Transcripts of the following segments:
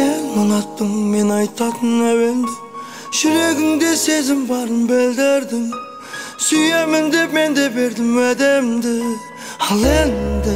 Сен ұнаттың мен айтатын әуенді, жүрегіңде сезім барын білдірдің. Сүйемін деп мен де бердім уәдемді, ал енді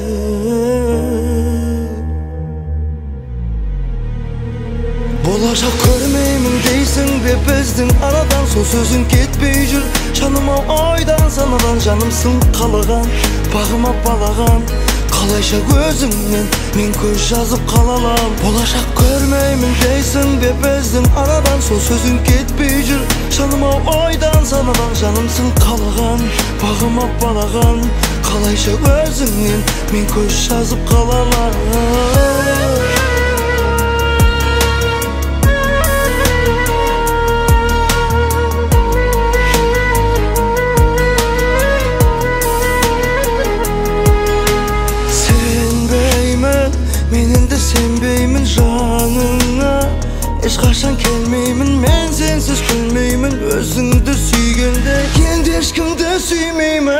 болашақ көрмеймін дейсің бе біздің арадан, сол сөзің кетпей жүр жаным ау ойдан санадан. Жанымсың қалаған, бағыма балаған, қалайша өзіңнен мен көз жазып қала алам. Болашақ көрмеймін дейсің бе біздің арадан, сол сөзің кетпей жүр жаным ау ойдан санадан. Жанымсың қалаған, бағыма балаған, қалайша өзіңнен мен көз жазып қала алам. Мен енді сенбеймін жаныңа, ешқашан келмеймін, мен сенсіз күлмеймін. Өзіңді сүйгенде енді ешкімді сүймеймін.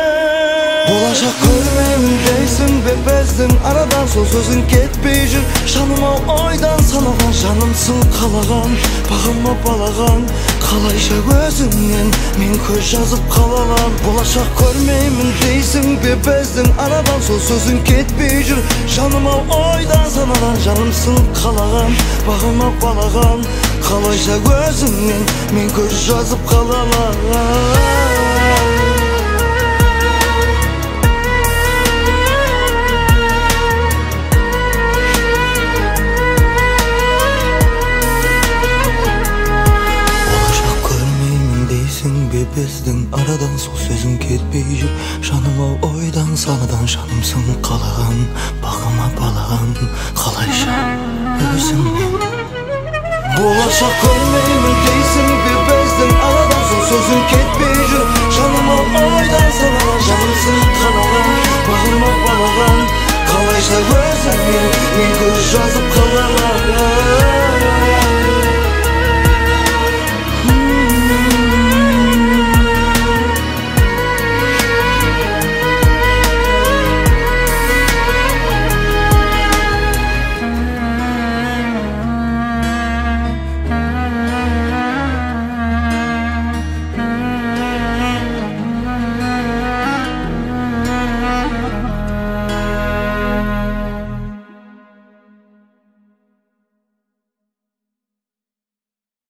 Болашақ көрмеймін дейсің бе біздің арадан, сол сөзің кетпей жүр жаным ау ойдан санадан. Жанымсың қалаған, бағыма балаған, қалайша өзіңнен мен көз жазып қала алам. Болашақ көрмеймін дейсің бе біздің арадан, сол сөзің кетпей жүр жаным ау ойдан санадан. Жанымсың қалаған, бағыма балаған, қалайша өзіңнен мен көз жазып қала алам. Біздің арадан, сол сөзің кетпей жүр жаным ау ойдан санадан. Жанымсың қалаған, бағыма балаған, қалайша өзіңнен. Болашақ көрмеймін дейсің бе біздің арадан, сол сөзің кетпей жүр жаным ау ойдан санадан. Жанымсың қалаған, бағыма балаған, қалайша өзіңнен мен көз жазып қала алам.